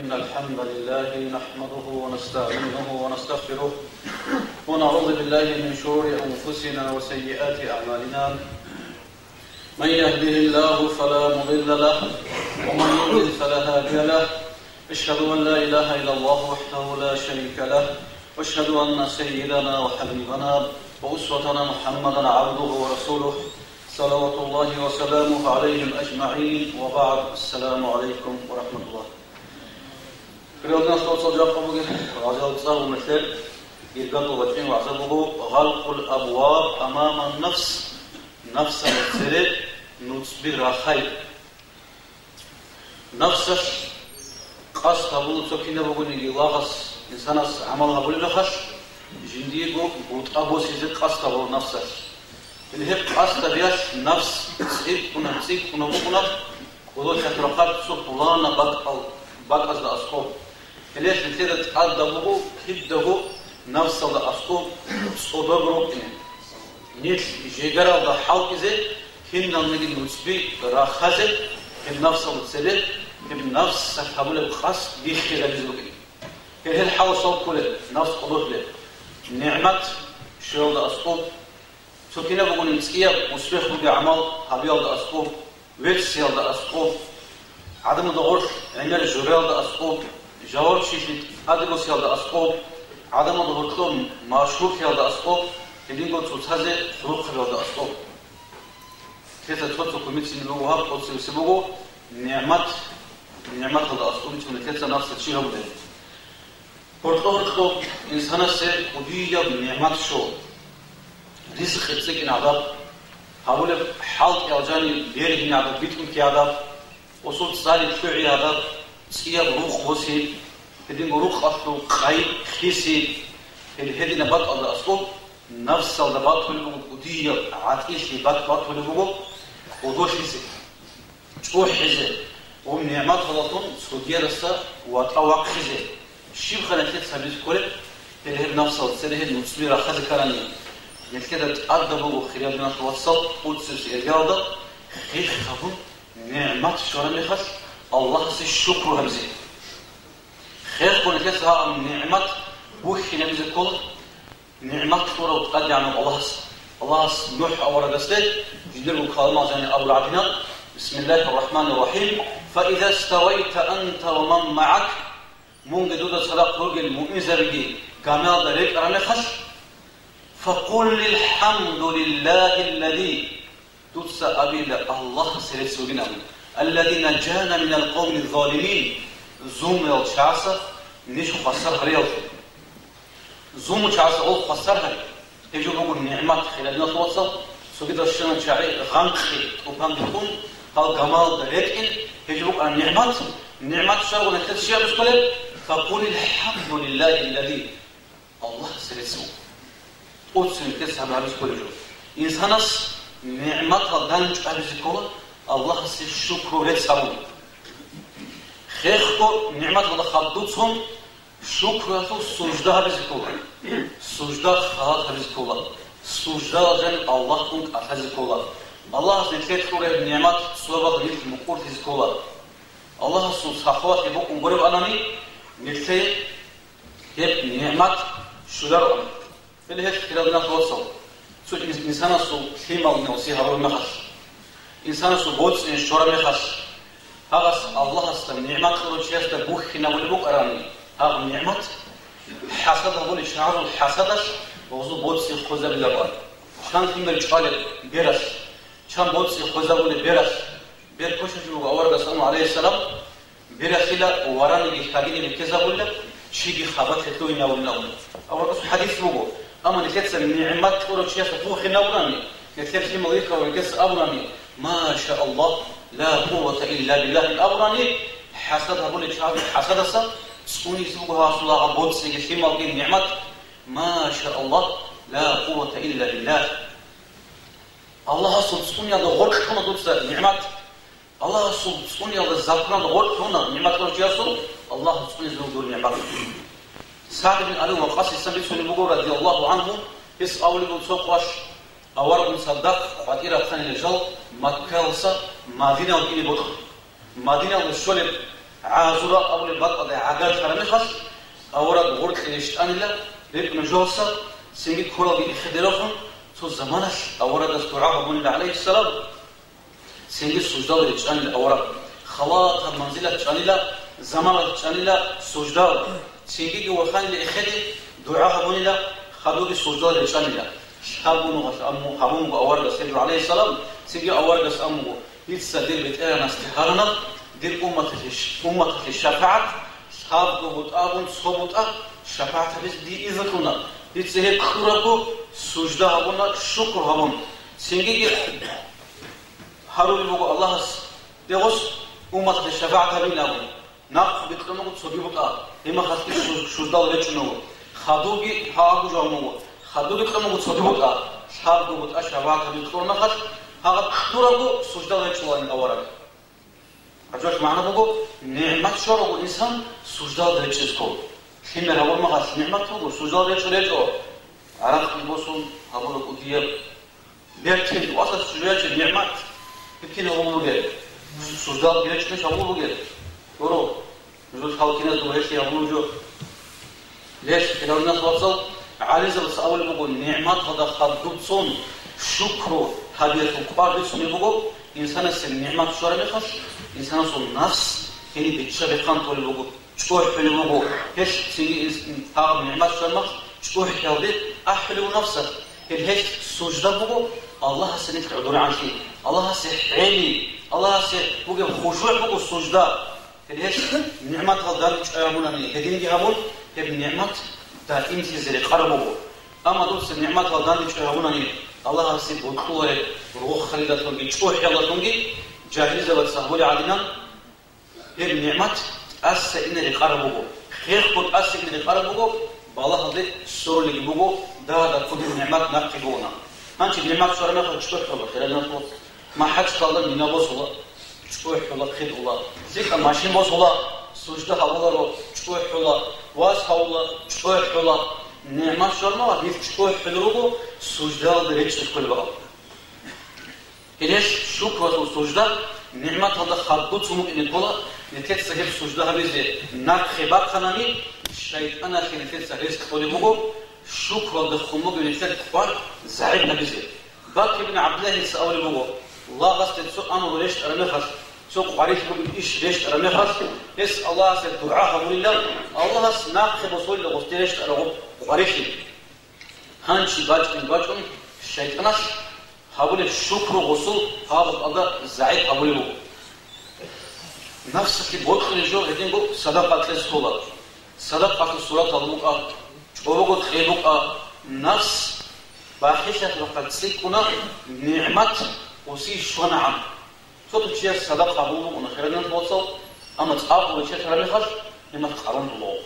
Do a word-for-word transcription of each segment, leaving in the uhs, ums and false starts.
إن الحمد لله نحمده ونستعينه ونستغفره، ونعوذ بالله من شرور أنفسنا وسيئات أعمالنا. من يهده الله فلا مضل له، ومن يضلل فلا هادي له. أشهد أن لا إله إلا الله وحده لا شريك له، وأشهد أن سيدنا وحبيبنا وأسوتنا محمدا عبده ورسوله، صلوات الله وسلامه عليهم أجمعين، وبعد. السلام عليكم ورحمة الله. Хириял диналъул вацал, жакъа бугеб гъазал цӀар ва нилъер иргаялда вачӀин вагӀза буго: «Гъалкъул абваб амама нафс», нафсалда цере нуцӀби рахай. Нафсалъ къасд гьабула цо кинаб бугониги лагъас, инсанас гӀамал гьабулеб мехалъ, жиндиего бутӀа босизе къасд гьабула нафсалъ. Гьеб къасд гьабиялъ нафс цӀикӀкӀуна, цӀикӀкӀуна букӀуна, кӀодо чӀахӀрахъат цо пуланаб бакӀал-, бакӀазда аскӀоб. Гьеле нилъеда тӀадаб буго кидаго нафсалда аскӀоб цӀодорго рукӀине. Нилъ жегаралда хӀалтӀизе, киналниги нуцӀби рахазе, гьеб нафсалда цере, гьеб нафсалъ гьабулеб къасд биххизабизе букӀине. Гьеб гьел хӀалалъ кколеб, нафс кӀодолъулеб. НигӀмат щвеялда аскӀоб, цо кинаб бугониги цӀияб успех бугеб гӀамал гьабиялда аскӀоб, вецциялда аскӀоб, гӀадамазда гъорлъ гӀемер жураялда аскӀоб, жавабчилъи тӀаде босиялда аскӀоб, гӀадамазда гьоркьоб машгьурлъиялда аскӀоб, гьединго цоцазе хъулухъ гьабиялда аскӀоб. Нилъеца цо-цо кумецин буго гьаб, тӀоцебесеб буго нигӀмат, нигӀматалда аскӀоб бицун нилъеца нафсалъ чи гьабулеб. Гьоркьо-гьоркьоб инсанасе кӀудияб нигӀмат що. Ризкъи цӀикӀкӀин гӀадаб, гьабулеб хӀалтӀи-алжани бергьин гӀадаб, битӀун ккей гӀадаб, осул цӀали лъугӀи гӀадаб, цӀияб рукъ босин, гьединго рукъалъул къай хиси, гьел гьединаб бакӀалда аскӀоб нафсалда батулеб буго кӀудияб гӀатӀилъи, бат-, батулеб буго кӀодолъизе. ЧӀухӀизе ва нигӀматалдалъун цогидаса ватӀа вахъизе. Щибха нилъеца гьабизе кколеб, гьел гьеб нафсалда цере гьел нуцӀби рахазе кканани? Нилъеда тӀадаб буго, хириял диналъул вацал, тӀоцебесеб иргаялда хех гьабун, нигӀмат щвараб мехалъ Аллагьасе шукру гьабизе. Хехго нилъеца гьаб нигӀмат бухьинабизе ккола. НигӀмат кьурав ТӀадегӀанав Аллагьас, Аллагьас НухӀ аварагасде жидерго каламалъ жани абураб гӀадинаб: «Бисмиллагьир рахӀманир рахӀим. Фаиза ставайта анта ва ман магӀак», мунги дуда цадахъ ругел муъминзабиги гамиялда рекӀараб мехалъ, «факъул: АлхӀамдулиллагьиллази», дуца абила Аллагьасе рецц бугин абун, «аллази наджана минал къавмиз залимин», зулмуял чагӀаца ниж хвасар гьариялъул. Зулму чагӀаца гъол хвасар гьари, гьеб жо буго нигӀмат, хириял диналъул вацал, цогидал щвана чагӀи гъанкъи тӀупанги ккун, гьал гамалда рекӀин, гьеб жо букӀана нигӀмат. НигӀмат щваргъун гьелъ щиб абизе кколеб? «Факъул: АлхӀамдулиллагьиллази». Аллагьасе рецц буго. ТӀоцебесеб гьаб гьабизе кколеб жо. Инсанас нигӀматал данчӀвабизе ккола Аллагьасе шукру рецц гьабун. Хехго нигӀматалда хаддуцун шукруялъул сужда гьабизе ккола. Сужда халат гьабизе ккола. Суждалда жаниб Аллагьгун кӀалъазе ккола. Аллагьас нилъее кьураб нигӀмат цӀобалда нилъ мукӀурлъизе ккола. Аллагьасул сахаватги букӀун гуреб анани, нилъее гьеб нигӀмат щвелароан. Гьеле гьелъ, хириял диналъул вацал, цо ин-, инсанасул лъимал нугӀси гьабураб мехалъ, инсанасул боцӀи щвараб мехалъ, гьагъас Аллагьасда нигӀмат кьурав чиясда бухьинабулеб букӀарабани, гьаб нигӀмат хӀасад гьабулел чагӀазул хӀасадалъ гъозул боцӀи хвезабилароан. Чан лъимер чӀвалеб бералъ, чан боцӀи хвезабулеб бералъ, Бер квешав чи вуго аварагас, амма, гӀалайгьиссалам, бералъила вараниги хьагиги беккезабулеб, чиги хабалъе лъугьинавулин абун. Аварагасул хӀадис буго, амма нилъеца нигӀмат кьурав чиясда бухьинабурани, нилъер лъимал вихьарав векес абурани, «Ма ша Аллагь, ла къуввата илла биллагь» абурани, хӀасад гьабулел чагӀазул хӀасадаса цӀунизе буго гьасул гьагъаб боцӀиги лъималги нигӀмат, «Ма ша Аллагь, ла къуввата илла биллагь». Аллагьасул цӀуниялда гъоркь лъуна дуца нигӀмат. Аллагьасул цӀуниялда, законалда гъоркь лъуна нигӀмат кьурав чиясул, Аллагьас цӀунизе вуго дур нигӀмат. СагӀд бин Аби Ваккасица бицунеб буго, радияллагьу гӀангьу, гьес абулеб буго цо къоялъ, аварагун цадахъ къватӀир рахъанила жал Маккаялдаса Мадинаялде ине бокьун. Мадинаялде щолеб ГӀазура абулеб бакӀалде гӀагарлъараб мехалъ, авараг гъоркье рещтӀанила, рекӀунеб жоялъа, цинги ккуралги эхеде рахун, цо заманалъ аварагас дугӀа гьабунила, гӀалайгьиссалам, цинги суждал речӀчӀанила авараг. Халатаб манзилалъ чӀанила, заманалъ чӀанила суждал, цингиги ваханила эхеде, дугӀа гьабунила, хадуги суждал речӀчӀанила. Лъабго нухалъ амму гьабун буго аварагас гьеб жо, гӀалайгьиссалам, цинги аварагас аммуго: «Дица дир БетӀергьанасде гьарана, дир умматалъе щ-, умматалъе шафагӀат, лъабго бутӀа абун цо бутӀа шафагӀат гьабизе дие изну кьуна. Дица гьеб кьурабго, сужда гьабуна, шукру гьабун. Цинги гьарулеб буго Аллагьас, дегъос умматалъе шафагӀат гьабилин абун». Нахъ бикьун буго цоги бутӀа, гьеб мехалъги су-, суждал речӀчӀун буго. Хадуги гьагъаб жо гьабун буго. Хадуги кьун буго цоги бутӀа. Лъабго бутӀа шафагӀат гьабизе кьураб мехалъ, гьагъаб кьурабго суждал речӀчӀуларин авараг. ГӀажаиблъи магӀна буго, нигӀмат щварабго инсан суждал речӀчӀизе ккола. Лъимер гьабураб мехалъ нигӀмат буго, суждал речӀчӀун речӀо. ГӀаракъги босун гьабураб кӀудияб. Бертин васас чӀужуячӀеб нигӀмат, гьеб кин гьабулеб бугеб? Суждал гьечӀеб гьабулеб бугеб? Гуро, нужер хӀал киназ дугьелъи гьабулеб жо. Лъелъ, хириял вацал, гӀалимзабаца абулеб буго, нигӀматалда хадубцун шукру гьабиялъул кӀвар бицунеб буго, инсанасе нигӀмат щвараб мехалъ, инсанасул нафс гьениб бичча-бихъан толеб буго. ЧӀухӀулеб буго, гьелъ цинги инс-, гьаб нигӀмат щвараб мехалъ чӀухӀиялде ахӀулеб буго нафсалъ. Гьеб гьелъ сужда буго Аллагьасе нилъ гӀодорегӀанлъи, Аллагьасе хӀели, Аллагьасе бугеб хушугӀ буго сужда. Гьеб гьелъ нигӀматал данде чӀвай гьабунани, гьединги гьабун, гьеб нигӀмат даимлъизе рекъараб буго. Амма дуца нигӀматал данде чӀвай гьабунани, Аллагьасе бокьулареб рохалилалъунги чӀухӀиялдалъунги жагьилзабаца гьабулеб гӀадинан, гьеб нигӀмат тӀаса ине рекъараб буго. Хехго тӀаса ине рекъараб буго, балагьалде сорулебги буго, дагьа-дагьккун гьеб нигӀмат нахъе гугьуна. Гьанже нигӀмат щвараб мехалъ чӀухӀула, хириял вацал, МахӀачкъалда мина босула, чӀухӀула, хъидула. ЛъикӀа машин босула, сужда гьабуларо, чӀухӀула, ваз гьавула, чӀухӀула. НигӀмат щвараб мехалъ гьел чӀухӀулел руго, суждаялда речӀчӀелъ кколеб бакӀалда. Гьелъ шукралъул сужда нигӀматалда хадубцун букӀине ккола, нилъеца гьеб сужда гьабизе нахъе бахъанани, шайтӀаналъе нилъеца рес кьолеб буго, шукралдехун бугеб нилъер кӀвар загӀип гьабизе. Бакр ибн ГӀабдиллагьица абулеб буго, лагъасде цо амру рещтӀараб мехалъ, цо къварилъи бугеб иш рещтӀараб мехалъ, гьес Аллагьасе дугӀа гьабулила, Аллагьас нахъе босулила гъосде рещтӀараб къварилъи. Гьанже бачӀун-бачӀун шайтӀаналъ гьабулеб шукру гъосул гьаб бакӀалда загӀип гьабулеб буго. Нафсалъе бокьулеб жо гьединго садакъа кьезе ккола. Садакъалъул суратал букӀа, чӀобого кье букӀа, нафс бахиллъиялъул рахъалъ цӀикӀкӀуна, нигӀмат гъосие щванагӀан. Цо-цо чияс садакъа гьабулеб букӀуна, хириял вацал, амма цӀакъго бечелъараб мехалъ, гьеб мехалъ къарун буго.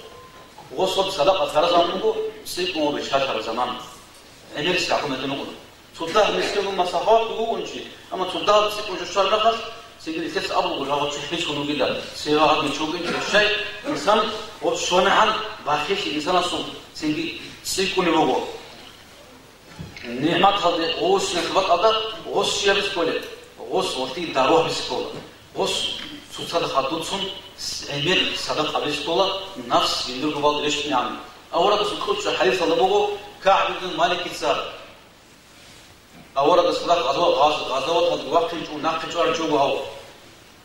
Гъосул садакъа лъараб заман буго, цӀикӀкӀун бечелъараб заман. ГӀемерисеб гӀадамал гьедин букӀуна. Цо дагь мискинго масахӀат бугони чи, амма цо дагь цӀикӀкӀун жо щвараб мехалъ, цинги нилъеца абулеб буго, жагьил чи гьечӀо вугилан, цеве гьаб гьечӀо вугин, щай, инсан гъос щванагӀан бахиллъи инсанасул цинги цӀикӀкӀунеб буго. НигӀматалде гъосиялъул бакӀалда гъос щиб гьабизе кколеб? Гъос гъосие дару гьабизе ккола. Гъос цоцазда хадубцун гӀемер садакъа гьабизе ккола, нафс жиндирго балде рещтӀинегӀан. Аварагасул кьучӀаб хӀадисалда буго, КагӀб ибн Маликица аварагас гъаз-, гъаз-, гъазаваталде вахъинчӀого нахъе чӀваричӀого гьав.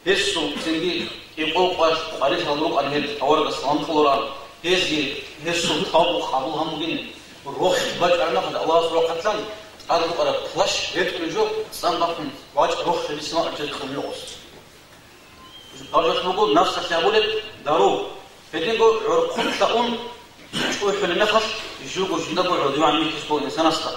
Гьесул цинги кӀикъоялда къварилъи рукӀана гьел аварагас салам кьоларел. Гьезие гьесул тавбу къабул гьабун бугин, рохел бачӀараб мехалъ Аллагьасул рахъалъан тӀад букӀараб плащ ретӀунеб жо цӀан бахъун вачӀун рохел бисмал гьечӀеб кьун гъос. Гьаб жо буго нафсалъе гьабулеб дару. Гьединго гӀурхъулъа ун чӀухӀулеб мехалъ, живго жиндаго гӀодовегӀан бихьизе ккола инсанасда.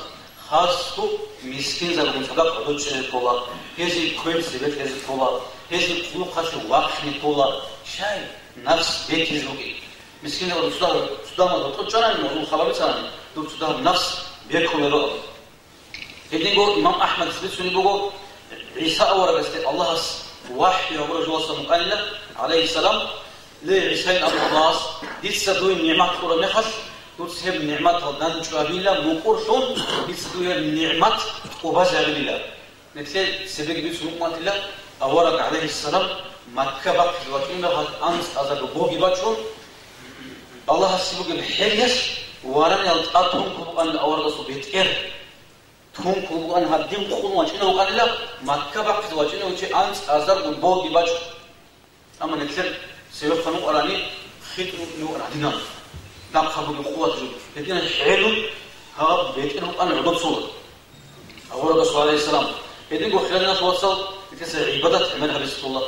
Хасго мискинзабигун цадахъ гӀодов чӀезе ккола, гьезие квен цебе кьезе ккола, гьезие къулухъалъе вахъине ккола. Щай? Нафс бекизе бугеб. Мискинзабазул цадахъ, цадахъ гьоркьоб чӀанани, гьезул хабар бицанани, дур цадахъ нафс бекуларо. Гьединго имам АхӀмадица бицунеб буго, ГӀиса аварагасде Аллагьас вахӀю гьабураб жоялдасан букӀанила, гӀалайгьиссалам: «Ле, ГӀисайин абун Аллагьас, дица дуе нигӀмат кьураб мехалъ, дуца гьеб нигӀматал данде чӀвабила, мукӀурлъун дица дуе гьеб нигӀмат тӀубазе гьабилила». Нилъее цебеги бицун букӀунила, авараг, гӀалайгьиссалам, Макка бахъизе вачӀунеб мехалъ анцӀазарго боги бачун, Аллагьасе бугеб хӀереялъ вараниял тӀад тункун букӀанила аварагасул бетӀер. Тункун букӀана гьадин къун вачӀунев вукӀанила, Макка бахъизе вачӀунев чи анцӀазарго боги бачун. Амма нилъер цевехъан вукӀарани хитӀун вукӀана гьадинаб. Нахъа бугеб къуват жо. Гьединаб хӀелун гьаб бетӀер букӀана гӀодоцула. Аварагас, гӀалайгьиссалам, гьединго хириял диналъул вацал, гьесда гӀибадат гӀемер гьабизе ккола.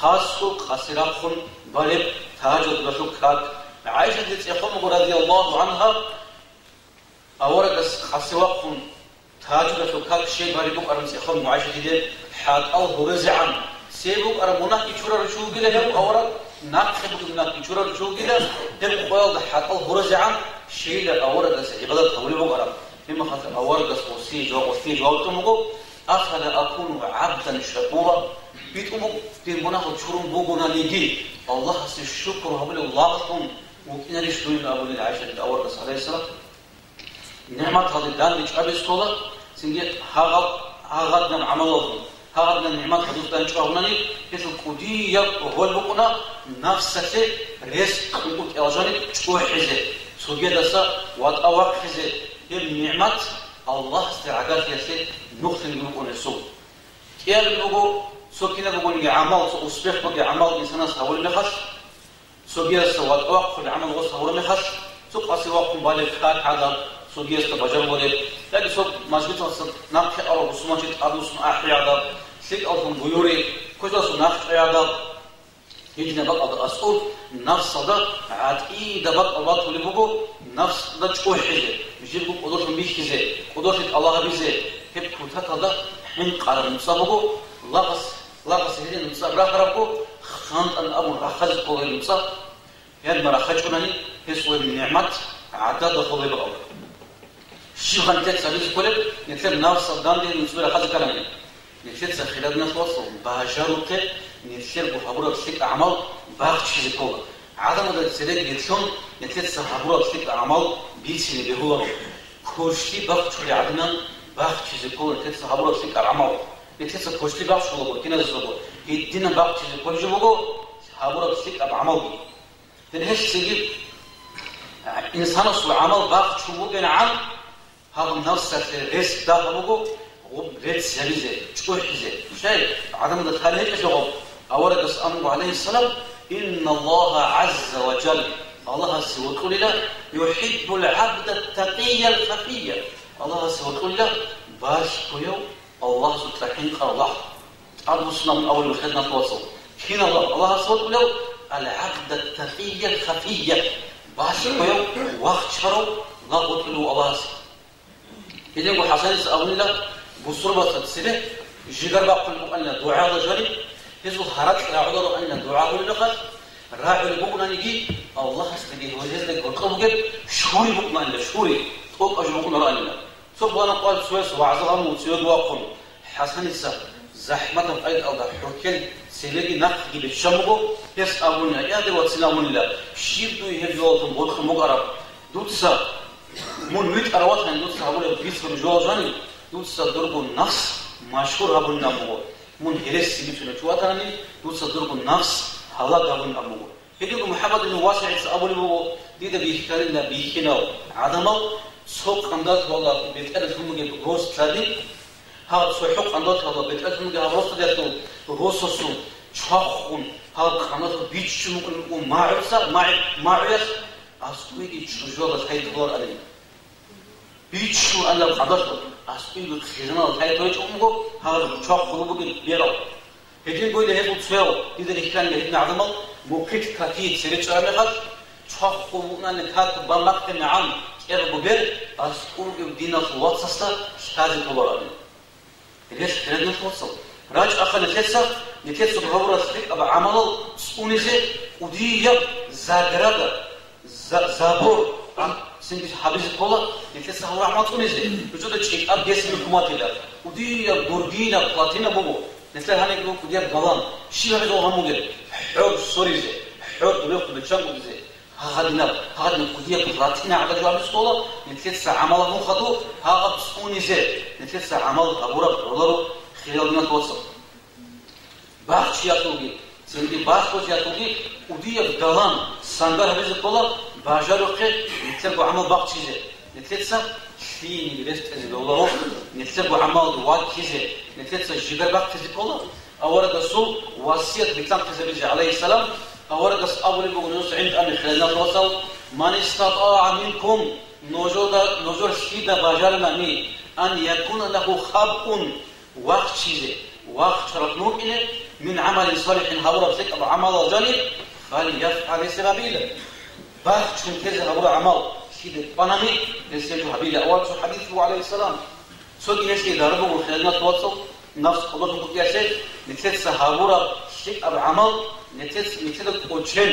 Хасго къаси рахъун балеб тагьажудалъул как. ГӀайшатида цӀехолъун буго, радияллагьу гӀангьа, аварагас къаси вахъун тагьажудалъул как щай балеб букӀараб цӀехолъун буго ГӀайшатида, хӀатӀал гьуризегӀан. Цебе букӀараб мунагьги чурарав чи вугила гьев авараг, нахъе бугеб мунагьги чурарав чи вугила, гьеб къоялда хӀатӀал гьуризегӀан щайила аварагас гӀибадат гьабулеб букӀараб. Гьеб мехалъ аварагас гъосие жаваб, гъосие жаваб кьун буго: «Афала акуну гӀабдан шакура?» БитӀун буго, дир мунагьал чурун бугонаниги, Аллагьасе шукру гьабулев лагълъун вукӀинарищ дун абулин ГӀайшатида аварагас, гӀалайгьиссалам. НигӀматалде данде чӀвазе ккола, цинги гьагъал-, гьагъадинаб гӀамалалъун, гьагъадинаб нигӀмат гьадин данде чӀвагьунани, гьелъул кӀудияб гьол букӀуна нафсалъе рес кьун кӀудияб жаниб чӀухӀизе, цогидаса ватӀа вахъизе, гьеб нигӀмат Аллагьасде гӀагарлъиялъе нухлъинги букӀуна гьесул. КӀиабилеб буго, цо кинаб бугониги гӀамал, цо успех бугеб гӀамал инсанас гьабулеб мехалъ, цогиясда ватӀа вахъулеб гӀамал гъос гьабураб мехалъ, цо къаси вахъун балеб как гӀадаб, цогиясда бажарулареб, яги цо мажгиталъа нахъе арав бусурманчи тӀадвуссун ахӀи гӀадаб, лъикӀаллъун буюри, квешалъун нахъ чӀвай гӀадаб. Гьединаб бакӀалда аскӀоб нафсалда гӀатӀияб бакӀал батулеб буго, нафсалда чӀухӀизе, жибго кӀодолъун бихьизе, кӀодолъи тӀалаб гьабизе, гьеб кутакалда хӀинкъараб нуцӀа буго, лагъас Лагъасе гьедин нуцӀа рагьарабго, хъантӀан абун рахъазе ккола гьеб нуцӀа. Гьеб рахъачӀунани гьес гьеб нигӀмат гӀадада холеб абун. Щиб гьанже нилъеца гьабизе кколеб, нилъер нафсалда данде нуцӀа рахъазе кканани? Нилъеца, хириял диналъул вацал, бажарухъе нилъерго гьабураб лъикӀаб гӀамал бахчизе ккола. ГӀадамазда цереги рилълъун, нилъеца гьабураб лъикӀаб гӀамал бицине бегьуларо. Квешлъи бахчулеб гӀадинан бахчизе ккола нилъеца гьабураб лъикӀаб гӀамал. Нилъеца квешлъи бахчулаго, киназесаго, гьединан бахчизе кколеб жо буго гьабураб лъикӀаб гӀамалги. Гьеб гьелъ цинги инсанасул гӀамал бахчун бугебгӀан, гьаб нафсалъе рес дагьаб буго, гъоб рецц гьабизе, чӀухӀизе. Щай, гӀадамазда лъалеб гьечӀелъул гъоб, аварагас абун буго, гӀалайгьиссалам: «Инналлагьа гӀазза ва жалла», Аллагьасе вокьулила, «юхӀиббул гӀабда ттакъиял хафия», Аллагьасе вокьулила балъгояв, Аллагьасукьа хӀинкъарав лагъ. ТӀадвуссунеб абулеб, хириял диналъул вацал. Кинав лагъ Аллагьасе вокьулев? «Ал-гӀабда ттакъиял хафия», балъгояв, вахчарав лагъ вокьулев Аллагьасе. Гьединго ХӀасаница абунила, бусурбабаца цебе жигар бахъулеб букӀанила дугӀаялда жаниб, гьезул гьаракь рагӀуларо анила дугӀа гьабулеб мехалъ, рагӀулеб букӀунаниги, Аллагьасдаги гьездаги гьоркьоб бугеб шури букӀунаанила, шури, тӀокӀаб жо букӀунароанила. Цо пуланаб къоялъ цояс вагӀза гьабун цевеги вахъун, ХӀасаница захӀматаб къайдаялда хӀухьел цебеги нахъеги биччан буго, гьес абунила: «Я, дир вацин, абунила, щиб дуе гьеб жоялдалъун бокьун букӀараб? Дуца мун витӀарав ватани, дуца гьабулеб бицунеб жоялда жаниб, дуца дурго нафс машгьур гьабунилан буго. Мун гьереси бицунев чи ватани, дуца дурго нафс гьалаг гьабунилан буго». Гьединго МухӀаммад ибн ВасигӀица абулеб буго: «Дида бихьарила бихьинал гӀадамал цо къандалъ вала бетӀералъун бугеб рос лъади, гьаб цохӀо къандалъ вала бетӀералъун бугеб гьаб рос лъадиялъул росасул чвахун, гьаб къандалъ биччун букӀун буго магӀуца, магӀи-, магӀуялъ аскӀовеги чӀужуялда лъай толарани». Биччун анила къандалъ, аскӀовеги хъизаналда лъай толаричӀого буго гьаб чвахун бугеб берал. Гьединго гьезул цоял, дида рихьанила гьедин гӀадамал мухъилъ какие цере чӀараб мехалъ, чвахун букӀунани как бан бахъинегӀан кӀиябго бер аскӀовеги диналъул вацасда лъазе толарани. Гьелъ, хириял диналъул вацал, рачӀаха нилъеца, нилъеца гьабураб лъикӀаб гӀамалал цӀунизе кӀудияб заграда, за-, забор, а, цинги гьабизе ккола нилъеца гьабураб гӀамал цӀунизе. Нужеда чӀикӀаб гьесин хъуматила, кӀудияб гургина, плотина буго. Нилъер гьаниги буго кӀудияб галан. Щиб гьабизе гьабун бугеб? ХӀор соризе, хӀор дурехъу биччан кӀудизе. Гьагъадинаб, гьагъадинаб кӀудияб плотина гӀадаб жо гьабизе ккола, нилъеца гӀамал гьабун хадуб гьагъаб цӀунизе, нилъеца гӀамал гьабураб гӀоларо, хириял диналъул вацал. Бахчиялъулги, Цинги бахъузе ятуги кӀудияб галан сангар гьабизе ккола бажарухъе нилъерго гӀамал бахчизе, нилъеца лъиениги рес кьезе бегьуларо, нилъерго гӀамалги ваккизе, нилъеца жигар бахъизе ккола. Аварагасул васият битӀанхъизабизе, гӀалайгьиссалам, аварагас абулеб буго нужеца гӀинтӀаме хириял вацал: «Ман истатӀагӀа минкум», нужеда, нужер лъида бажарани, «ан якуна лагьу хабъун», вахчизе, вахчараб мукӀине, «мин гӀамалин салихӀин», гьабураб лъикӀаб гӀамалал жаниб, «фальяфгӀал», гьесие гьабила. Бахчун тезе гьабураб гӀамал лъиде кӀванани, гьесие жо гьабила. Аварагасул хадис буго, гӀалайгьиссалам. Цоги гьелъие дару буго, хириял вацал, нафс кӀодолъун букӀиялъе, нилъеца гьабураб лъикӀаб гӀамал, нилъец-, нилъеда кӀочен,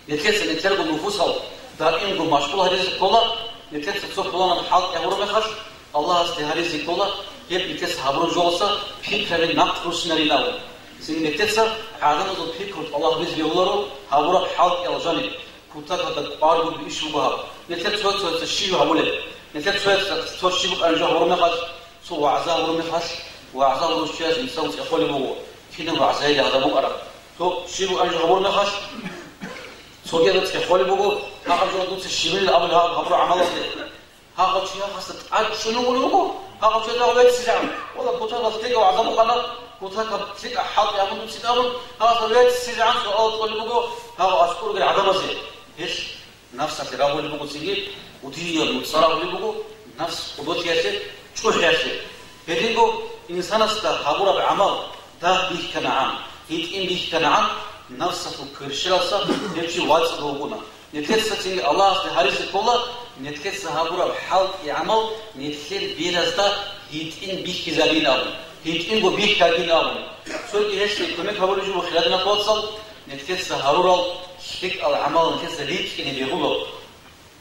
нилъеца нилъерго нуфусал даимго машгъул гьаризе ккола, нилъеца цо пуланаб хӀалтӀи гьабураб мехалъ, Аллагьасде гьаризе ккола, гьеб нилъеца гьабураб жоялдаса пикраби нахъ руссинарилан. Цинги нилъеца гӀадамазул пикру тӀалаб гьабизе бегьуларо гьабураб хӀалтӀиял жаниб. Кутакалда кӀваргун иш буго гьаб. Нилъер цо-цояца щиб гьабулеб? Нилъер цояца цо щиб букӀараб жо гьабураб мехалъ, цо вагӀза гьабураб мехалъ, вагӀза гьабурав чияс, мисал, цӀехолеб буго, кинаб вагӀзайилан гьадаб букӀараб. Цо щиб букӀараб жо гьабураб мехалъ, цогидаз цӀехолеб буго, гьагъаб жо дуца щибилан абулеб гьаб-, гьабураб гӀамалалде. Гьагъав чи гьагъасда тӀад чӀун вугев вуго, гьагъав чи гьагъав веццизегӀан. Валлагь, кутакалда лъикӀав вагӀза букӀана, кутакаб лъикӀаб хӀалтӀи гьабун дуцин абун, гьагъасда веццизегӀан суал кьолеб буго гьагъав аскӀор ругел гӀадамазе. Гьелъ нафсалъе рагъулеб буго цинги, кӀудияб нуцӀа рагъулеб буго нафс кӀодолъиялъе, чӀухӀиялъе. Гьединго инсанасда гьабураб гӀамал дагь бихьанагӀан, гьитӀин бихьанагӀан, нафсалъул кверщелалъа гьев чи вацӀцӀадав вукӀуна. Нилъеца цинги Аллагьасде гьаризе ккола, нилъеца гьабураб хӀалтӀи гӀамал нилъер беразда гьитӀин бихьизабин абун, гьитӀинго бихьагин абун. Цоги гьелъие кумек гьабулеб жо буго, хириял диналъул вацал, нилъеца гьарурал лъикӀал гӀамал нилъеца рикӀкӀине бегьуларо.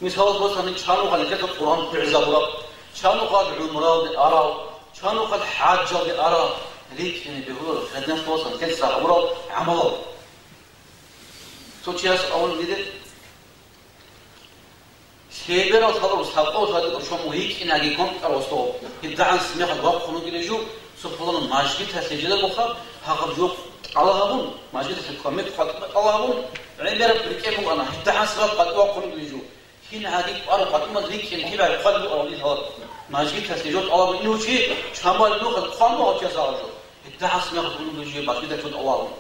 Мисалалъе босани, чанухъа нилъеца Къуръан хъвигӀизабураб, чанухъа гӀумраялде арал, чанухъа хӀажалде арал, рикӀкӀине бегьуларо, хириял диналъул вацал, нилъеца гьабурал гӀамалал. Цо чияс абуна диде, лъеберал лъаларус лъабкъоялъ гьадин щун вуго, рикӀкӀинаги кванкъарав васдо. ГьедигӀан смехалъ вахъун вугилан жо, цо пуланаб мажгиталъе жидерго хаб, гьагъаб жо тӀалаб гьабун, мажгиталъе кумек хъватӀиба тӀалаб гьабун, гӀемераб рикӀкӀен букӀана, гьедигӀан смехалъ къватӀив вахъун вугилан жо. Кинаги кӀварав къватӀимал рикӀкӀине киб гӀарихъал букӀарав дила гьалаб. Мажгиталъе жо тӀалабун ине чи, чамал нухал хъван бугьав чияс гьагъаб жо. ГьедигӀан смехалъ унуги жо мажгиталъе жо тӀалабун.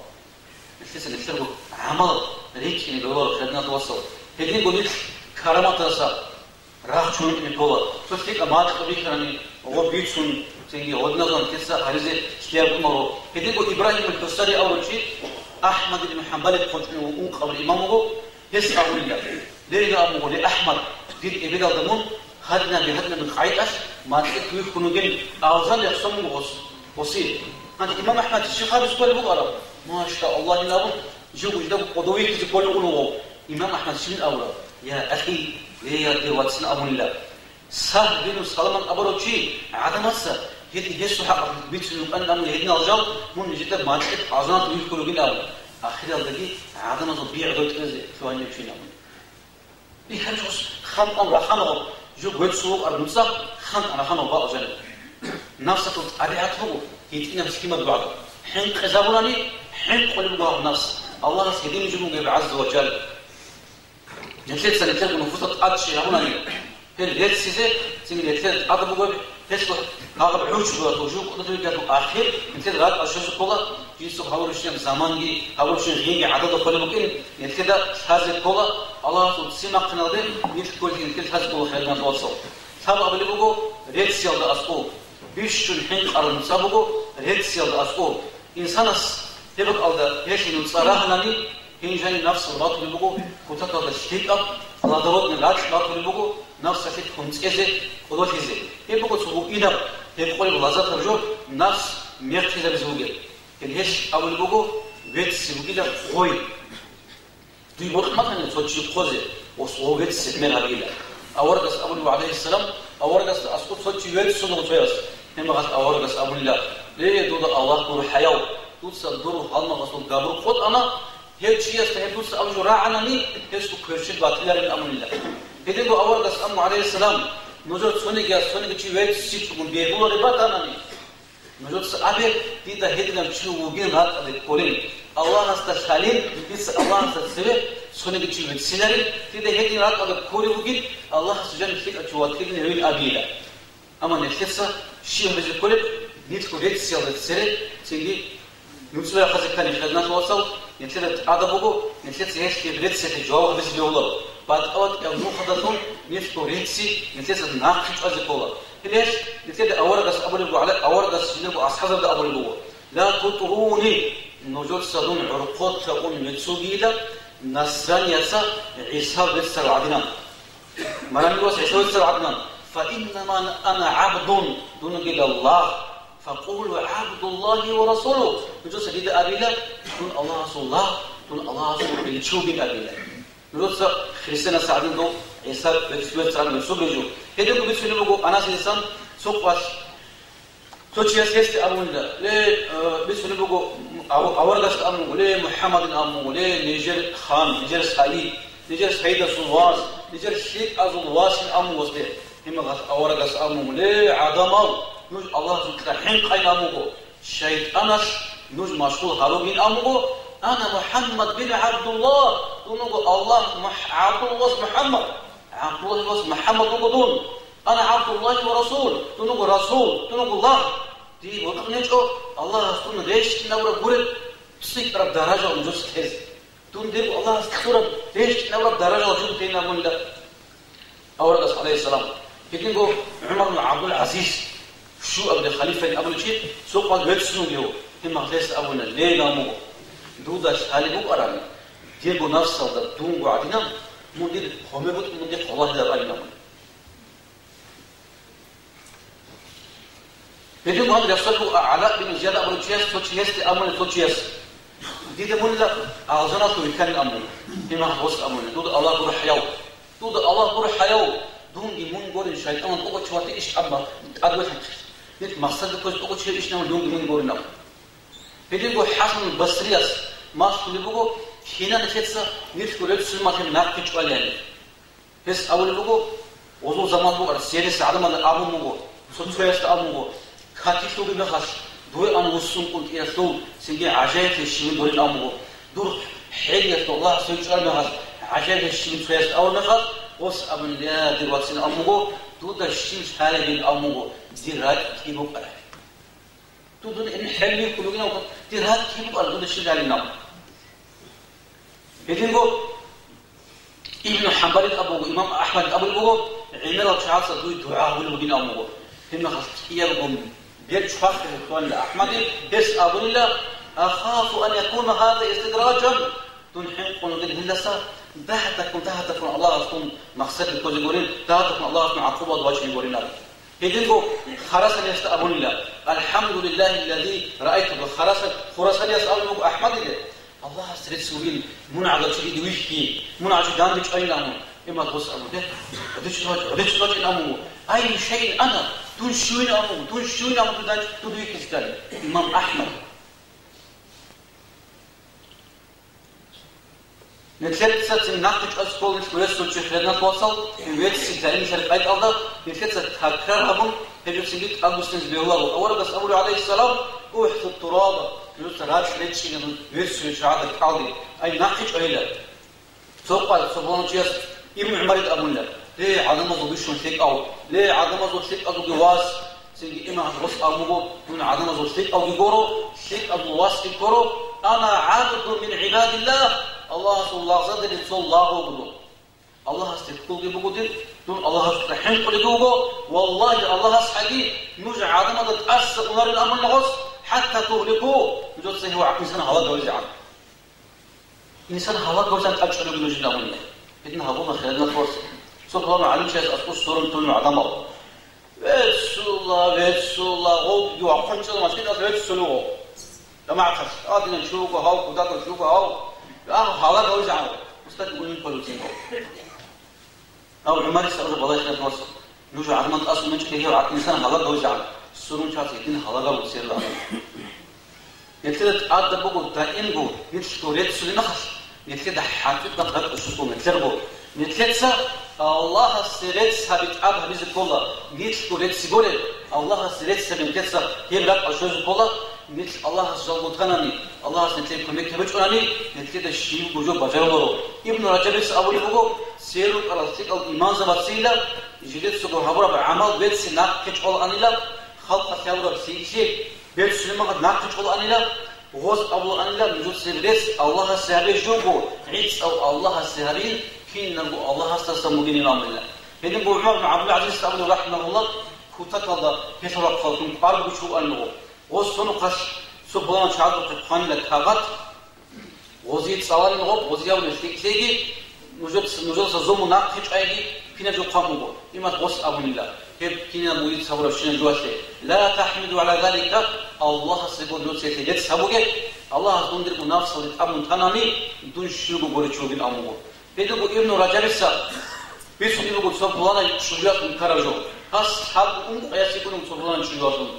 Нилъеца нилъерго гӀамал рикӀкӀине бегьуларо, хириял диналъул вацал. Гьединго нилъ караматалдаса рахчун вукӀине ккола. Цо лъикӀаб макьу бихьанани, гъо бицун, цинги гъодиназул нилъеца гьаризе лъияб кӀунаро. Гьединго Ибрагьим аль-Хусари абурав чи, АхӀмад ибн ХӀанбалил хъочӀунев ункъабилеб имам вуго, гьес абунила: «Ле, ин абун вуго, ле, АхӀмад, дир эбелалда мун гьадинаби-гьадинаби къайдалъ макьилъ вихьун вугин, алжан рехсон вуго гъос, гъосие». Гьанже имам АхӀмад щиб хабар кколеб букӀараб? Машаллагь, ин абун, жив жиндаго кӀодов вихьизе кколев вуго. Имам АхӀмад щибин абураб? Я ахӀи, ле, я дир вацин абунила. Сагьл бину Саламат абурав чи гӀадамаца, гьедин гьесул хӀакъалъулъ бицунеб букӀанин абун, гьединал жал мун жинда макьилъ алжаналъ вихьулев вугин абун. Ахиралдаги гӀадамазул бигӀ гъветӀизе лъугьанин чи абун. БихьанчӀос хантӀан рахана, жо гьецӀул вукӀараб нуцӀа хантӀан рахана бакъ жаниб. Нафсалъул тӀабигӀат буго гьитӀинаб лъимад бугӀаго. ХӀинкъизабунани хӀинкъулеб буго гьаб нафс. Аллагьас гьедин жо бугеб, гӀазза ва жалла. Нилъеца нилъерго нуфусалда тӀад щиб гьабунани, гьел реццизе, цинги нилъер тӀад бугеб, гьелъул гьагъаб гӀучӀбуялъул, жугьутӀ кӀудияб рикӀкӀалъул ахир нилъер ракӀалде щвезеккола, жинцаго гьабурабщинаб заманги, гьабурабщинаб гьинги гӀадада холеб букӀин, нилъеда лъазе ккола, Аллагьасул ццин бахъиналде нилъ кколелъи нилъер лъазе ккола, хириял диналъул вацал. Лъабабилеб буго рецциялда аскӀов, бищун хӀинкъараб нуцӀа буго рецциялда аскӀов. Инсанас гьеб бакӀалда гьелъие нуцӀа рагьанани, гьениб жаниб нафсалда батулеб буго кутакалда лъикӀаб, плодородный ракь батулеб буго нафсалъе кунцӀизе, кӀодолъизе. Гьеб буго цо гьуинаб, гьеб къоялъ лаззатаб жо нафс мехтизабизе бугеб. Гьелъ гьелъ абулеб буго, вецци бугила гъой. Дуе бокьун батани цо чи хъозе, ос гъов вецци мер гьабила. Аварагас абулеб, гӀалайгьиссалам, аварагасда аскӀов цо чи веццун вуго цояс. Гьеб мехалъ аварагас абунила: «Ле, дуда Аллагь гуро хӀаяв, дуца дур гьалмагъасул габур къотӀана, гьев чиясда гьеб дуца абураб жо рагӀанани, гьесул кверщел батиларин», — абунила. Гьединго аварагас абун, гӀалайгьиссалам: «Нужер цонигияс цониги чи веццичӀого бегьулареб батанани, нужеца абе, дида гьединав чи вугин ратӀалде кколин. Аллагьасда лъалин, дица Аллагьасда цеве цониги чи вецциларин, дида гьедин ракӀалда кколев вугин, Аллагьасул жанив лъикӀав чи ватилин гьевин абила. Амма нилъеца щиб гьабизе кколеб, нилъго рецциялда цере, цинги нуцӀбай хазиккани хириял вацал, нилъеда тӀада буго, нилъеца гьелъие реццалъе жаваб гьабизе бегьуларо. БатӀа-батӀияб нухалдалъун нилъго рецци нилъеца нахъе чӀвазе ккола. Гьелъ нилъеда аварагас абулеб буго, гьале аварагас жиндирго асхӀабзабазда абулеб буго: «Ла тутруни», нужеца дун гӀорхъолъа ун веццугейила, насранияца ГӀиса веццарал гӀадинан. Маргьанас ГӀиса веццарал гӀадинан. «Фа иннама ана гӀабдун», дун вугила лагъ. «Факъулу гӀабдуллагьи ва расулугьу», нужеца дида абила, дун Аллагьасул лагъ, дун Аллагьасул элчи вугин абила. Нужеца христианас гӀадин дов ГӀиса вецц-, веццарал веццугей жо. Гьединго бицунеб буго Анасидасан цо къвалъ. Цо чияс гьесде абунила, ле, э, бицунеб буго, ав-, аварагасда абун буго, ле, МухӀаммадин абун буго, ле, нижер хан, нижер сайид, нижер сайидасул вас, нижер лъикӀазул васин абун буго гьесде. Гьеб мехалъ аварагас абун буго, ле, гӀадамал, нуж Аллагьасукьа хӀинкъайин абун буго, шайтӀаналъ нуж машгъул гьаругин абун буго, ана МухӀаммад бин ГӀабдуллагь, дун вуго Аллагь, МухӀ-, ГӀабдуллагьас МухӀаммад, ГӀабдуллагьас МухӀаммад вуго дун. Ана ГӀабдуллагьи ва расул, дун вуго расул, дун вуго лагъ. Дие бокьун гьечӀо Аллагьас дун рещтӀинабураб гуреб цӀикӀкӀараб даражаялда нужеца тезе. Дун дирго Аллагьас кьураб рещтӀинабураб даражаялда жо тейин абунила аварагас, гӀалайгьиссалам. Гьединго ГӀумар ибн ГӀабдул-ГӀазиз, щуабилеб халифайин абулев чи, цо къвалъ веццун вугев, гьеб мехалъ гьес абуна, ле, гьаму, дуда лъалеб букӀарани, дирго нафсалда дунго гӀадинаб, мун дир гьоме бутӀун, мун дихъ валагьиларайин абуна. Гьедин гьанже рехсолъул ГӀала бин Зияд абулев чияс цо чиясде абуна цо чияс: «Дида мунила алжаналъув вихьанин», – абуна. Гьеб мехалъ гьес абуна: «Дуда Аллагь гурхӀаяв! Дуда Аллагь гурхӀаяв! Дунги мун гурин шайтӀанал тӀокӀав чи ватила иш абун тӀадвилълъанхъе. Нилъ махсарда кквезе тӀокӀав чи иш абун дунги мун гурин», – абун. Гьединго ХӀасан Басрияс малъулеб буго, кин нилъеца нилъго реццулеб мехалъ нахъе чӀвалебали. Гьес абулеб буго, гъозул заман букӀараб, церес гӀадамазда абун буго, цо-цоясда абун буго: «Катилъулги мехалъ, дуе ан вуссун къунтӀиялъул цинги гӀажаиблъи щибин дорин», – абун буго. Дур хӀелиялъул Аллагьас гьев чӀвараб мехалъ, гӀажаиблъи щибин цоясда абураб мехалъ, гъос абун: «Я, дир вацин, – абун буго, – дуда щиб лъалебин, – абун буго, – дир ракӀ киб букӀараб?» Дуда ин хӀел вихьулев вугин, дир ракӀ киб букӀараб, дуда щиб лъалебин абун. Гьединго Ибну ХӀанбалил абуго, имам АхӀмадил абулеб буго, гӀемерал чагӀаца дуе дугӀа гьабулеб бугин абун буго. Гьеб мехалъ кӀиябго бер чвахизе хьванила АхӀмадил, гьес абунила: «Ахафу ан якуна гьаза истидраджан». Дун хӀинкъун вугин гьелдаса, дагьа-дагьккун, дагьа-дагьккун Аллагьас дун махсаде ккозе гурин, дагьа-дагьккун Аллагьас дун гӀакъубаялда вачине гурин абун. Гьединго Харасаниясда абунила: «АлхӀамдулиллагьи ллази раайту». Харасан, Хурасанияс абулеб буго АхӀмадиде: «Аллагьас рецц гьабин, мун гӀадав чи дида вихьи, мун гӀадав чи данде чӀвайилан». Имам гьес абун: «Гье, гьадин чи вач-, гьадин чи вачӀин», – абун буго. «Айю шайин ана, дун щивин?» – абун буго, «дун щивин?» – абун буго, дун вихьизтани. Имам АхӀмад. Нилъеца цин нахъе чӀвазе ккола нилъ гуресул чи хириял вацал, вецци даимлъараб къагӀидаялда нилъеца такрар гьабун, гьеб жо цинги тӀадбуссине бегьуларо. Аварагас абулеб, гӀалайгьиссалам: «УхӀсу тураба», нужеца ракь речӀчӀила веццулев чагӀазда кӀалдиб, ай нахъе чӀвайила. Цо къвалъ цо пуланав чияс Ибн ГӀумарил абунила: «Ле, гӀадамазул бищун лъикӀав, ле, гӀадамазул лъикӀазулги вас». Цинги имам гьес абун буго: «Дун гӀадамазул лъикӀавги гуро, лъикӀазул васги ккоро, ана гӀабдун мин гӀибадиллагь, Аллагьасул лагъзадерил цо лагъ вуго дун. Аллагьасде кколги буго дир, дун Аллагьасукьа хӀинкъулевги вуго, валлагьи, Аллагьасхъаги, нуж гӀадамазда тӀаса унарин абунила гьес, хӀатта тугьликугьу, нужеца гьев инсан гьалаг гьавизегӀан». Инсан гьалаг гьавзан тӀад чӀолеб нужин абуни. Гьедин гьабуна хириял вацал. Цо пуланав гӀалимчияс аскӀор сорун тун гӀадамал. Веццула, веццула, гъовги вахъун чӀела машиналъ веццулев гъов. ЖамагӀаталъ, а, динан чи вуго гьав, кутакав чи вуго гьав. А, гьалаг гьавзан. Устад унин кколев цин гъов. Гьав ГӀумарис абураб балагье хириял вацал. Нуж гӀадамал тӀаса унчӀели гьев гӀадамал инсан гьалаг гьавзегӀан, сурун чӀвазе гьедин гьалагал вуцерла. Нилъеда тӀадаб буго даимго нилъго реццулеб мехалъ, нилъеда хӀакъикъат ракӀалъулъ нилъерго. Нилъеца Аллагьасе рецц гьаби тӀад гьабизе ккола, нилъго рецци гуреб, Аллагьасе рецц гьаби нилъеца гьеб ракӀалъ щвезе ккола, Нилъ Аллагьас жалго танани, Аллагьас нилъее кумек гьабичӀунани, нилъеда щибго жо бажаруларо. Ибну Ражабица абулеб буго, церукъарал лъикӀал имамзабацийила, жидецаго гьабураб гӀамал берцин нахъе чӀвалаанила, халкъалъ гьабураб лъикӀлъи берцинаб мехалъ нахъе чӀвалаанила, гъоз абулаанила, нужецаги рецц Аллагьасе гьабе жуго, гӀицӀав Аллагьасе гьабин, кинабго Аллагьасдасан бугин имамила. Гьединго ГӀумар ибн ГӀабдул-ГӀазизица абулеб, рахӀимагьуллагь, кутакалда гьелъул рахъалъун кӀвар бугев чи вугоан вуго. Гъос цо нухалъ цо пуланав чагӀазухъе хъванила кагъат, гъозие цӀаланила гъоб, гъозие абуна лъикӀлъиги, нужец-, нужеца зому нахъе чӀвайги, кинаб жо хъван буго. Имат гъос абунила, гьеб кинаб муриц гьабурабщинаб жоялъе: «Ла тахмиду гӀала залика», Аллагьасего нуцалъе рецц гьабуге, Аллагьас дундирго нафсалде тӀамун танани, дун щибго гурев чи вугин абун буго. Гьединго Ибну Ражабица бицунеб буго цо пуланай чӀужуялъун ккараб жо. Гьас лъабго ункъо яс йикӀун цо пуланай чӀужуялъун.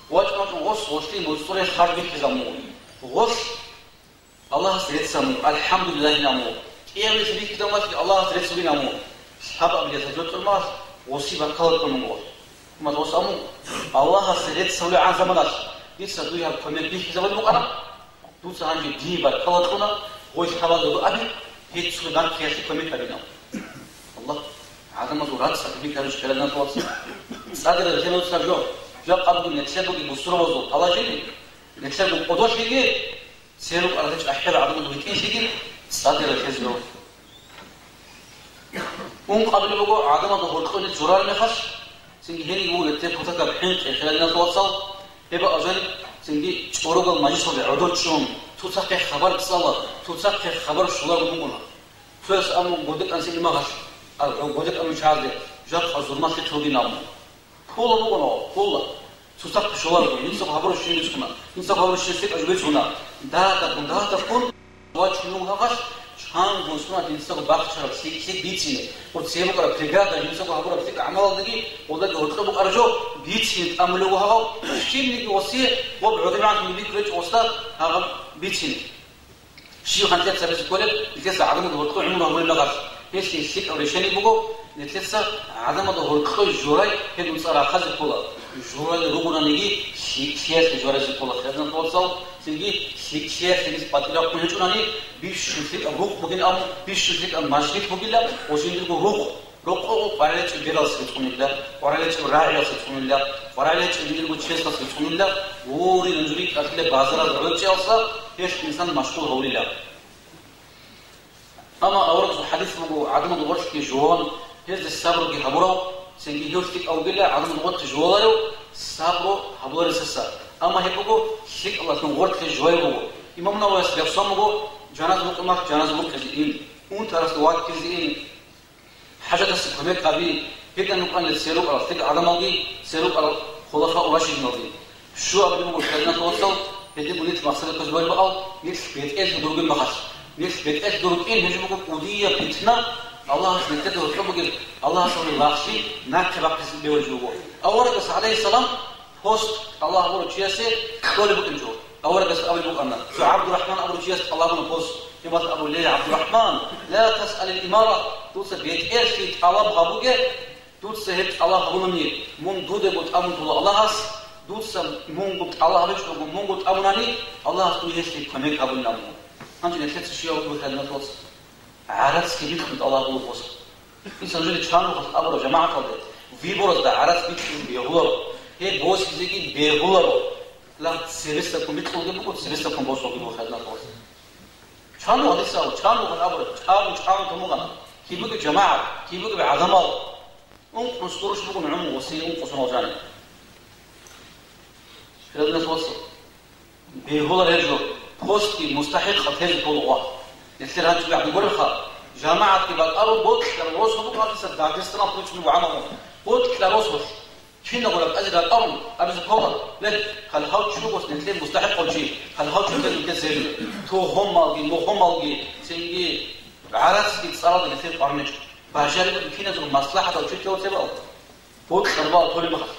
ВачӀун-вачӀун гъос гъослъи муцӀцӀуре харж бихьизабун буго. Гъос Аллагьас рецц гьабун буго, АлхӀамдулиллагьин абун буго. КӀиабилеб бихьизабун батаги Аллагьас рецц бугин абун буго. Лъабабилеб жо тӀурмалъ гъоси баркала кьун буго. Амма гъос абун буго: «Аллагьас рецц гьавулебгӀан заманалъ дица дуе гьаб кумек бихьизабулеб букӀана». Дуца гьанже дие баркала кьуна, гъой лъабазабу аби, гьеб цо нахъеялъе кумек гьабинал. Аллагь, гӀадамазул рацӀцӀа кумек гьабичӀ, хириял диналъул вацал. ЦӀадирал рехе нуцӀцӀаб жо, жакъа буго нилъер бугеб бусурбабазул положение, нилъерго кӀодолъиги, церукъ аралъе чӀахӀиял гӀадамазул гьитӀинлъиги цӀадирал рехезе жо. Ункъабилеб буго гӀадамазда гьоркьоне журараб мехалъ, цинги гьениб буго гьеб кутакаб хӀинкъи, хириял диналъул вацал, гьеб бакӀал жаниб цинги чӀорогал мажлисалде гӀодор чӀун, цоцахъе хабар цӀала, цоцахъе хабар щоларого букӀуна. Цояс абун буго: «Гъоде кӀанцӀи имагьалъ, а, гъоде кӀанун чагӀазде жакъа зурмалъе тӀогин», – абун. Ккола букӀуна, ккола. Цоцахъе щоларого, жинцаго гьабураб щиб бицуна, жинцаго гьабураб щиб лъикӀаб жо бицуна. Дагьа-дагьккун, дагьа-дагьккун вачун вуго гьагъалъ, чанго сунат жинцаго бахчараб лъикӀлъи бицине. Гъур цебукъараб бригада жинцаго гьабураб лъикӀ гӀамалалдаги, гъолдаги гьоркьоб букӀараб жо бицине тӀамулев вуго гьагъав, щибниги гъосие гъоб гӀодобегӀанлъун бихьулеб гьечӀо гъосда гьагъаб бицине. Щиб хъантӀеца гьабизе кколеб, нилъеца гӀадамазда гьоркьоб гӀумру гьабулеб мехалъ, гьелъие лъикӀаб решение буго, нилъеца гӀадамазда гьоркьоб журай гьеб нуцӀа рахъазе ккола, журалел ругонаниги, лъи-, лъиялъе журазе ккола, хириял диналъул вацал, цинги лъи-, лъиялъе гьез батӀи рахъун гьечӀунани, бищун лъикӀаб рукъ бугин абун, бищун лъикӀаб мажгит бугила, ва жиндирго рукъ. Рокъо къваригӀелъул бералъ рецӀунила, къваригӀелъул рагӀиялъ рецӀунила, къваригӀелъул жиндирго чеслъалъ рецӀунила, гъури нажури кӀалъила базаралда гӀорчӀиялъа гьелъ инсан машгъул гьавулила. Амма аварагасул хӀадис буго, гӀадамал гъорлъги жуван, гьезде сабруги гьабурав, цинги гьев лъикӀав вугила, гӀадамал гъорлъги жуваларев, сабру гьабуларесаса. Амма гьеб буго лъикӀалдалъун гъорлъги жувай буго. Имам Нававияс рехсон буго, жаназа букъиналъ жаназа букъизе ин, унтарасда ваккизе ин. ХӀажатасда кумек гьаби, гьедин рукӀана церукъарал лъикӀал гӀадамалги, церукъарал хулафау рашидиналги. Щуабилеб буго, хириял диналъул вацал, гьединго нилъ максадалъ кквезе бегьулеб бакӀал, нилъ бетӀерлъи дургин мехалъ. Нилъ бетӀерлъи дургин гьечӀо буго кӀудияб питна, Аллагьас нилъеда гьоркьоб бугеб, Аллагьасул лагълъи нахъе бахъизе бегьулеб жо буго. Аварагас, гӀалайгьиссалам, Пост тӀалаб гьабурав чиясе кьолеб букӀин жо. Аварагас абулеб букӀана, цо ГӀабдурахӀман абурав чияс тӀалаб гьабуна пост. Гьев абуна: «Ле, ГӀабдурахӀман, ла тасъалил имара, дуца бетӀерлъи тӀалаб гьабуге, дуца гьеб тӀалаб гьабунани, мун дудаго тӀамун тола Аллагьас, дуца мунго тӀалаб гьабичӀого мунго тӀамунани, Аллагьас дуе гьелъие кумек гьабунилан мун». Гьанже нилъеца щиб гьабулеб, хириял диналъул вацал? ГӀарацги бикьун тӀалаб гьабулеб пост. Инсан жиндир чанухъалъ абураб жамагӀаталде, выборазда гӀарац бикьизе бегьуларо, гьеб босизеги бегьуларо, лагъ цебесдаккун бикьулги буго, цебесдаккун босулги буго, хириял диналъул вацал. Чанухъ гьадисал, чанухъалъ абураб, чӀагӀун, чӀагӀун тамугъана, киб бугеб жамагӀат, киб бугеб гӀадамал, ункънус гъурущ бугун гӀумру гъосие, ункъо сонал жаниб. Хириял диналъул вацал. Бегьулар гьеб жо, постги мустахӀикъал тезе ккола гъо. Нилъер гьанчӀеб гьаб гуребха, жамагӀатги бакӀарун, бокьараб росу букӀараб дица Дагъистаналъ бучӀун буго гӀамал. Бокьараб росулъ кинабго ракӀазе ракӀарун абизе ккола, ле, гьал гьав чи вугос нилъер мустахӀикъав чи, гьал гьав чи вугес нилъер цебе. Тухумалги, мухумалги, цинги гӀарацги цӀаралда нилъер къваригӀинчӀо. Бажаригун киназего маслахӀатал чуртияв цебе ал. Бокьараб бал толеб мехалъ.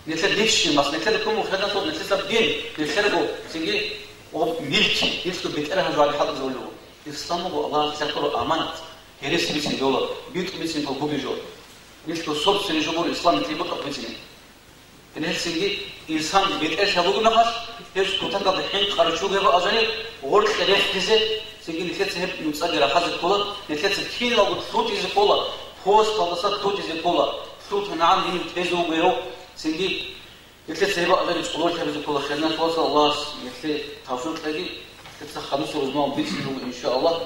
Нилъер дин щиб мас, нилъер кумул хириял диналъул, нилъер саб дин, нилъерго цинги об милки, нилъго бетӀергьан жо гьабизе хӀалтӀизавулев. Ислам буго Аллагьас нилъер кьураб аманат. Гьереси бицин дола, битӀу бицин дол бугеб жо. Нилъго собственный жо гуро ислам, нилъее бокьухъ бицине. Гьелцинги инсан бетӀерлъи бугеб мехалъ, гьев кутакалда хӀинкъарав чи вугеб бакӀалда гъоркье рехизе, цинги нилъеца гьеб нуцӀаги рахазе ккола, нилъеца киналго лъутӀизе ккола, посталдаса лъутӀизе ккола, лъутӀанагӀан гьенив тезе вуго гьев, цинги нилъеца гьеб бакӀалда чӀолорлъи гьабизе ккола, хириял вацал, Аллагьас нилъее тавфикъ кьеги, нилъеца хадусеб рузман бицин буго, иншааллагь.